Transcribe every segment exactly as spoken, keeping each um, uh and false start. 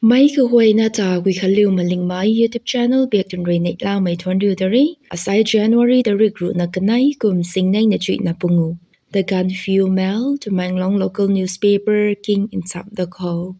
Meic kaguayna ta Guikhanliu Malingmei YouTube channel biak tun rui neihlamei thuanc riu ta re. Asai January tarik ruhna kanei kum singneina chuihna pungu. The Gaanphiu Mail, Tamenglong local newspaper king nchamh da khou.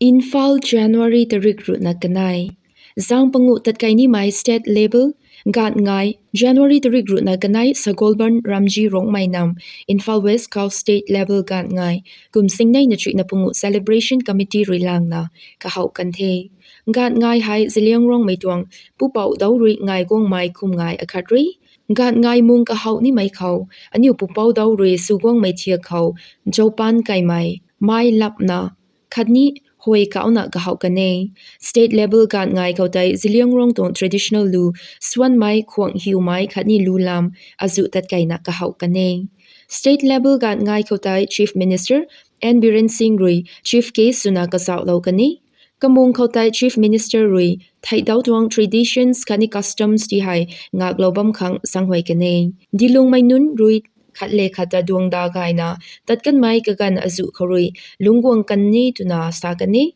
Imphal, January tarik ruhna kanei. Zang panguh tatkai nimei state level gaanh ngai, January tarik ruhna kanei, Sagolband Ramji Rongmei nam, Imphal West khou state level gaanh ngai kum singneina chuihna pungu celebration committee rui langna kahouh kan the. Gaanh ngai hei Zeliangrongmei tuang pupouc dau rui ngai guangmei kum ngai akhat re. Gaanh ngai mung kahouh nimei khou aniu pupouc dau rui sw guangmei thiak khou zaupan kaimei, mei lapna khatni huay kauna kahouh kan e. State level gaanh ngai khou tei Zeliangrong tuang traditional lu suanmei, khuang hiumei khatni lu lam azuh tatkaina kahouh kan e. State level gaanh ngai khou tei Chief Minister N Biren Singh rui chief guest swna kazauhlou kan e. Kamung khou tei Chief Minister rui theidau tuang traditions khatni customs ti hei ngaklou bam khang zaenghuay kan e. Dilungmei nunc rui khat le khat ta duang da gayna tat kanmei kaganv azuh khou rui lungc guang kan e twna sa kan e.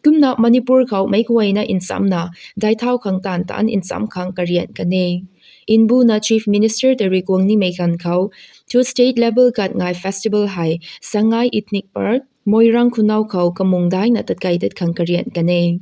Kumna Manipur khou meic kaguayna nchamna daic thau khang taanv taanc nchamc khang karian kan e. Mbuna Chief Minister ta rui guang nimei ganv khou thu state level gaanh ngai festival hei Sangai Ethnic Park, Moirang Khunau khou kamung daina tatkai tat khang karian kan e.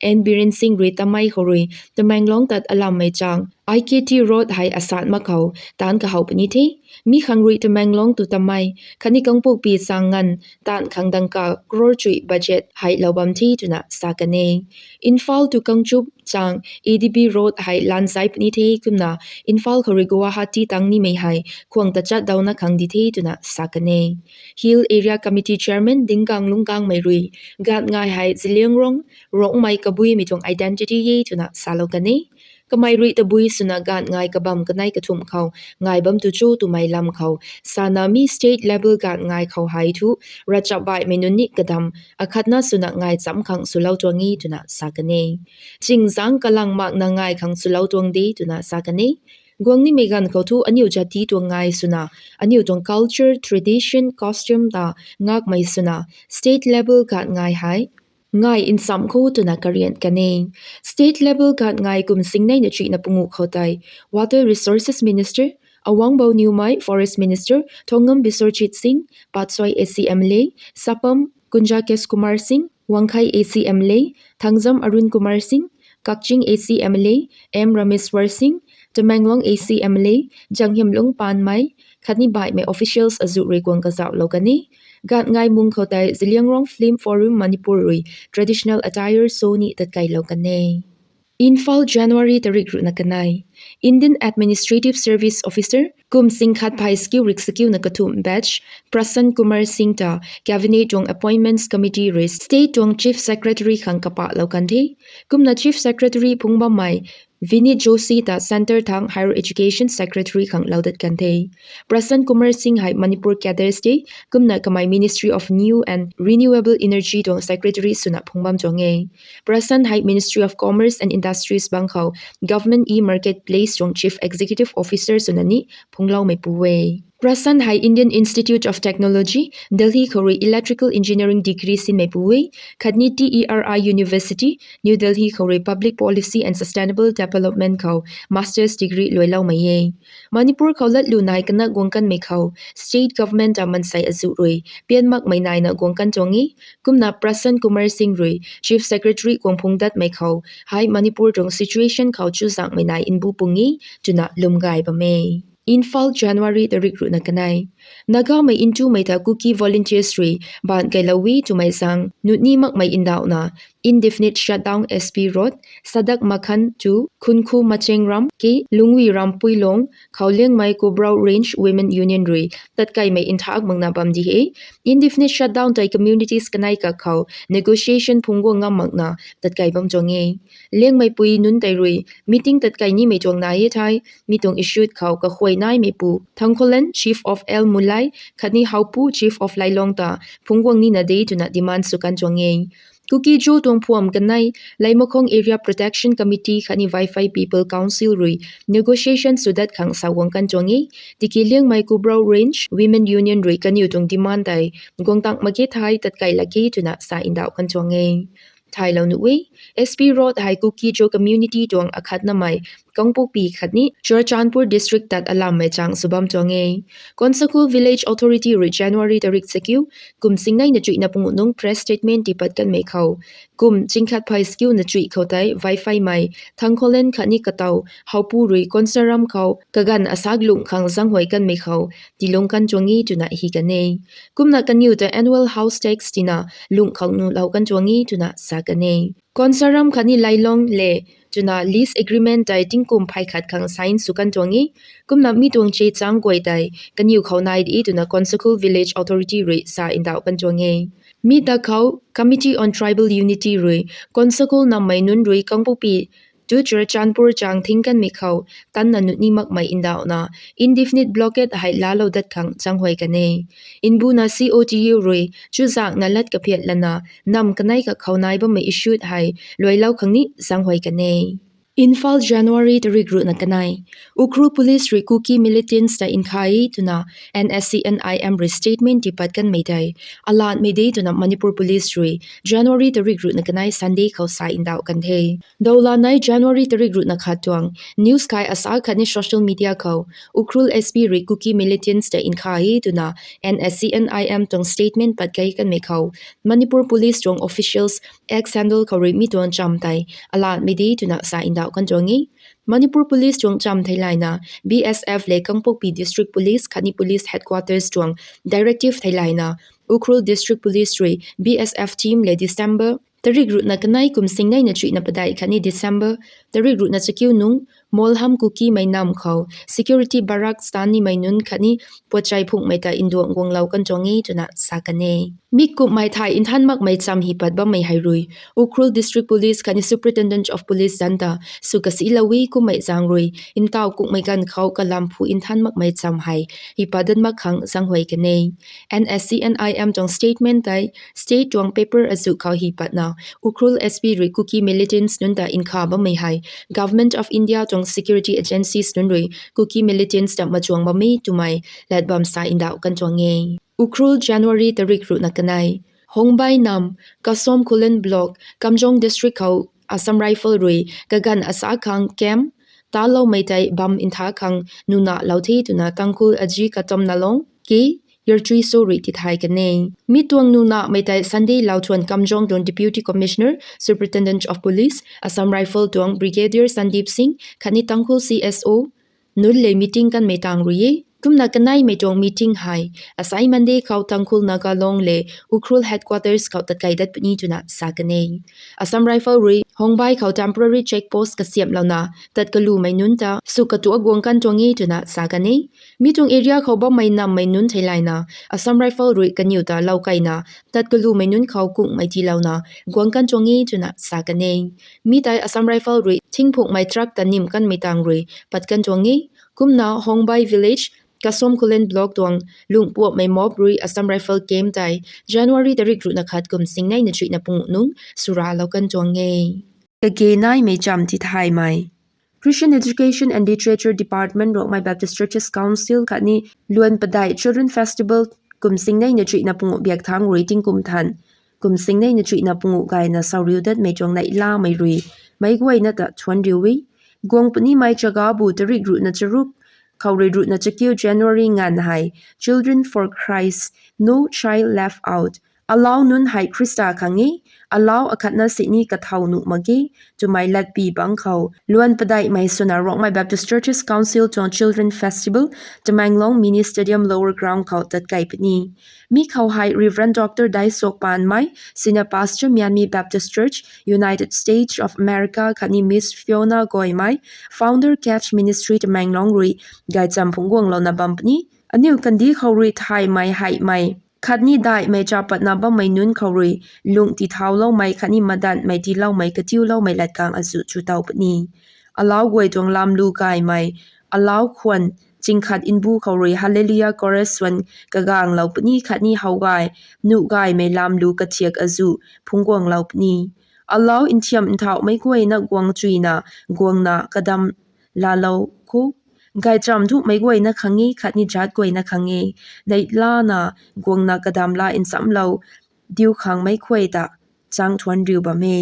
N Biren Singh rui Tamei khou rui Tamenglong tat alammei chang I K T Road hei asan mak khou taanc kahouh puni the. Mi khang rui Tamenglong tu Tamei khatni Kangpokpi chang nganv taanv khang dangka crore chuih budget hei lou bam the twna sa kan e. Imphal tu Kangchup chang A D B Road hei lan zai puni the kumna Imphal khou rui Guwahati tang nimei hei khuang tachat dauna khang di the twna sa kan e. Hill Area Committee Chairman Dinggang Lungkangmei rui gaanh ngai hei Zeliangrong, Rongmei kabuimei tuang identity e twna salou kan e. Kamei rui tabui swna gaanh ngai kabam kanei kathumh khou ngai bam tu cho twmei lam khou sana mi state level gaanh ngai khou hei thu ravchapbaihmei nunc ni kadam akhatna swna ngai chamc khang swlou tuang e twna sa kan e. Chingzangc kalang makna ngai khang swlou tuang de twna sa kan e. Guang nimei ganv khou thu aniu jati tuang ngai swna, aniu tuang culture, tradition, costume ta ngakmei swna state level gaanh ngai hei ngai nchamc khou twna karian kan e. State level gaanh ngai kum singneina chuihna pungu khou tei Water Resources Minister Awangbou Newmai, Forest Minister Thongam Biswarjit Singh, Patsoi A C M L A Sapam Kunja Kesh Kumar Singh, Wangkhai A C M L A Thangjam Arun Kumar Singh, Kakching A C M L A M Rameshwar Singh, Tamenglong A C M L A Janghemlung Panmei khatni baihmei officials azuh rui guang kazauhlou kan e. Gaanh ngai mung khou tei Zeliangrong Film Forum Manipur rui traditional attire show ni tatkailou kan e. Imphal, January tarik ruhna kanei. Indian Administrative Service Officer kum sing khat phay skill rik sakiuna kathumh batch Prasant Kumar Singh ta Cabinet tuang Appointments Committee rui State tuang Chief Secretary khang kapahlou kan the. Kumna Chief Secretary phungc bammei Vineet Joshi ta Centre thang Higher Education Secretary khang lou dat kan the. Prasant Kumar Singh hei Manipur cadres de, kumna kamei Ministry of New and Renewable Energy tuang Secretary swna phungc bam tuang e. Prasant hei Ministry of Commerce and Industries bang khou Government e-Marketplace tuang Chief Executive Officer swna ni phungcloumeipu e. Prasant hei Indian Institute of Technology, Delhi khou rui Electrical Engineering degree sinmeipu e, khatni T E R I University, New Delhi khou rui Public Policy and Sustainable Development khou Masters degree luailoumei e. Manipur khou latlu nai kana guang kanmei khou State Government ta mansei azuh rui pian makmei naina guang kan tuang e. Kumna Prasant Kumar Singh rui Chief Secretary guang phungc datmei khou hei Manipur tuang situation khou chuzaenghmei nai mbu pung e twna lwm gay bam e. Imphal, January tarik ruhna kanei. Nagamei ntumei ta Kuki volunteers rui baanc kailou e twmei zaeng nuni makmei ndauhna indefinite shutdown S P Road, Sadak Makhan tu Khunkhu Machengram ke Lungwi Rampuilong khou Liangmei Kubrao Range Women Union rui tatkaimei nthak makna bam di e. Indefinite shutdown tei communities kanei kak khou negotiation phungc guang ngam makna tatkai bam tuang e. Liangmeipui nunc tei rui meeting tatkai nimei tuang nai e thei, mi tuang issue khou kakhuay naimeipu Thangkholen, Chief of L Mulai khatni Haopu, Chief of Lailong ta phungc guang nina de twna demand sw kan tuang e. Kuki-Zo tuang phuam kanei Leimakhong Area Protection Committee khatni Vaiphei People Council rui negotiation sw dat khang sa guang kan tuang e. Tiki Liangmei Kubrao Range Women Union rui kaniw tuang demand tei guang tang mak ge thei tatkai lak ge twna sa ndauh kan tuang e. thaylou nuh e. S P Road hei Kuki-Zo community tuang akhatnamei Kangpokpi khatni Churachandpur district tat alammei chang sw bam tuang e. Konsakhul Village Authority rui January tarik chakiu, kum singneina chuihna pungu nung press statement tiipat kanmei khou, kum chingkhat phey chakiuna chuih khou tei Vaipheimei Thangkholen khatni katow howpu rui Konsaram khou kaganv asak lungh khang zaenghuay kanmei khou tiilung kan tuang e twna hi kan e. Kumna kaniw ta annual house tax tina lungh khou nuhlou kan tuang e twna sa kan e. Konsaram khatni Lailong le twna lease agreement tei tingkum phey khat khang sign sw kan tuang e. Kumna mi tuang chechang guay tei kaniw khou nai di twna Konsakhul Village Authority rui sa ndauh kan tuang e. Mi ta khou Committee on Tribal Unity rui Konsakhul nammei nunc rui Kangpokpi tu Churachandpur chang thing kanmei khou tanna nuh ni makmei ndauhna indefinite blockade hei laalou dat khang zaenghuay kan e. Mbuna C O T U rui chuzaenghna lat kaphiat lana nam kanei kakhou nai bammei issue hei luailou khang ni zaenghuay kan e. Imphal, January tarik ruhna kanei. Ukhrul Police rui Kuki militants ta nkha e twna N S C N I M rui statement tiipat kanmei tei alatmei de twna Manipur Police rui January tarik ruhna kanei Sunday khou sa ndauh kan the. Dawlanei January tarik ruhna khat tuang news kai asa khatni social media khou Ukhrul S P rui Kuki militants ta nkha e twna N S C N I M tuang statement pat kei kanmei khou Manipur Police tuang officials X handle khou rui mi tuang cham tei alatmei de twna sa ndauh kan tuang e. Manipur Police tuang cham theilayna B S F le Kangpokpi District Police khatni Police Headquarters tuang directive theilayna Ukhrul District Police rui B S F team le December tarik ruhna kanei kum singneina chuihna padeih khatni December tarik ruhna chakiu nung Molham Kukimei nam khou security barracks tan nimei nunc khatni puatchai phunghmei ta nduang guanglou kan tuang e twna sa kan e. Mi kumhmei thai nthan makmei cham hi pat bammei hei rui Ukhrul District Police khatni Superintendent of Police zanc ta sw kasilou e. Kummei zaeng rui ntaw kukmei ganv khou kalam phu nthan makmei cham hei hi pat dat mak khang zaenghuay kan e. N S C N I M tuang statement tei state tuang paper azuh khou hi patna Ukhrul S P rui Kuki militants nunc ta nkha bammei hei Government of India tuang security agencies nunc rui Kuki militants ta machuang bam e twmei lat bam sa ndauh kan tuang e. Ukhrul, January tarik ruhna kanei. Hongbai nam, Kasom Khullen Block, Kamjong District khou Assam Rifle rui kaganv asa khang camp taloumei tei bam ntha khang nuna lou the twna Tangkhul Aji Katom Nalong ki Yarchui So rui tithay kan e. Mi tuang nunamei tei Sunday lou thuan Kamjong tuang Deputy Commissioner, Superintendent of Police, Assam Rifle tuang Brigadier Sandeep Singh khatni Tangkhul C S O nunc le meeting kanmei tang rui e. Kumna kaneimei tuang meeting hei asai Monday khou Tangkhul Naga Long le Ukhrul Headquarters khou tatkei dat puni twna sa kan e. Assam Rifle rui Hongbai khou temporary check post kasiamhlouna tat kalumei nunc ta sw katuak guang kan tuang e twna sa kan e. Mi tuang area khou bammei nammei nunc theilayna Assam Rifle rui kaniw ta loukeina tat kalumei nunc khou kunghmei tiilouna guang kan tuang e twna sa kan e. Mi tei Assam Rifle rui thingphunghmei truck ta nim kanmei tang rui pat kan tuang e. Kumna Hongbai Village, Kasom Khullen Block tuang lungpuamhmei mob rui Assam Rifle camp tei January tarik ruhna khat kum singneina chuihna pungu nung swralou kan tuang e. Kage naimei cham tithaymei. Christian Education and Literature Department, Rongmei Baptist Churches Council khatni luan padeih Children Festival kum singneina chuihna pungu biak thangc rui tingkum than kum singneina chuihna pungu gayna sauriu datmei tuang neihlamei rui meic guayna ta thuanc riu e. Guang punimei chaga bu tarik ruhna charuk khou rui ruhna chakiu January nganv hei Children for Christ, No Child Left Out, alau nunc hei Khrista khang e, alau akhatna sini kathow nuh mak ge twmei latpi bangc khou luan padeihmei swna Rongmei Baptist Churches Council tuang Children Festival Tamenglong Mini Stadium Lower Ground khou tatkei puni. Mi khou hei Reverend Doctor Dai Sok Panmei, Senior Pastor, Myanmar Baptist Church, United States of America khatni Miss Fiona Goimei, Founder, Catch Ministry, Tamenglong rui gaychamv phungc guanglouna bam puni. Aniu kandih khou rui thaymei, heihmei khatni daihmei chapatna bammei nunc khou rui lung tithauloumei khatni madanhmei tiiloumei katiuloumei lat khang azuh chu tow puni. Alau guay tuang lamlu gaymei, alau khwan chingkhat nbu khou rui Hallelujah Chorus swan kaganglou puni khatni how gay, nuh gaymei lamlu kathiak azuh phungc guanglou puni. Alau nthiam nthauhmei guayna guang chuina guangna kadam laalou khou gaychamv duhmei guayna khang e khatni jat guayna khang e, neihlana guangna kadam la nchamlou diu khang meic guay ta chang thuan riu bam e.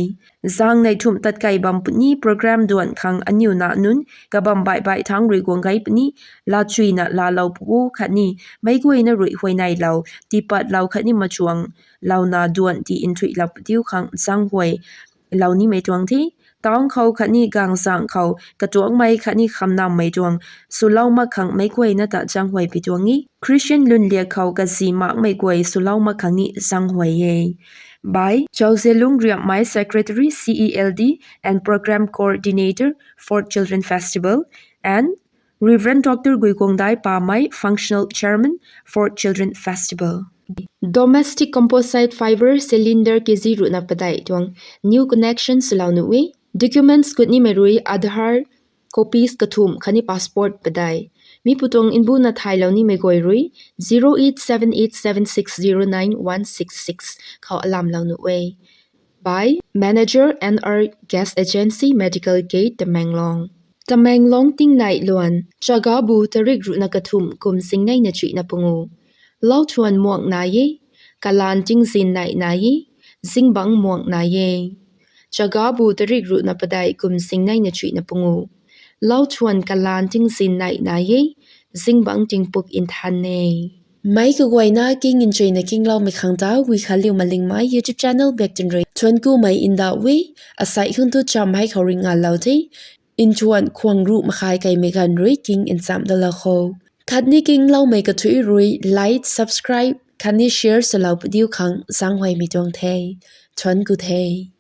Zang nei thumh tat kei bam puni program duan khang aniu na nunc kabam baih baih thangc rui guang gei puni, laa chuina laalou pu khatni meic guayna rui huayneylou, tiipatlou khatni machuang louna duan ti nthuihlou pu diu khang zang huay lou nimei tuang the. Town khou khatni gangzang khou katuakmei khatni khamnammei tuang swlou mak khang meic guayna ta zang huay pi tuang e. Christian lwnliak khou kazi makmei guay swlou mak khang ni zang huay e. By Chauzelung Riamhmei, Secretary, C E L D and Program Coordinator, Fourth Children Festival, and Reverend Doctor Guikongdai Pamei, Functional Chairman, Fourth Children Festival. Domestic composite fiber cylinder K G ruhna padeih tuang new connection swlou nuh e. Documents gut nimei rui Aadhaar copies kathumh khatni passport padeih. Mi pu tuang nbuna thaylou nimei guay rui zero eight seven eight seven six zero nine one six six khou alamlou nuh e. By Manager, N R Gas Agency, Medical Gate, Tamenglong. Tamenglong tingnei luan, Chagabu tarik ruhna kathumh kum zingneina chuihna pungu. Lauthuan muang nai e, kalaan tingzin nei nai e, zingbangc muang nai e. Chagabu tarik ruhna padeih kum zingneina chuihna pungu. Lauthuan kalaan tingzin nei nai e, zingbangc tingpuk nthan e. Meic kaguayna king nchuina kingloumei khang ta Wikhanliu Malingmei YouTube channel back tin rui thuanc kumei ndauh e. Asei khang tu cham hei khou rui ngalou the. Nthuan khwang ruh makhai keimei ganv rui king nchamh dalou kho. Khatni kingloumei kathuic rui like, subscribe khatni share swlou pu diu khang zang huaymei tuang the. Thuanc ku the.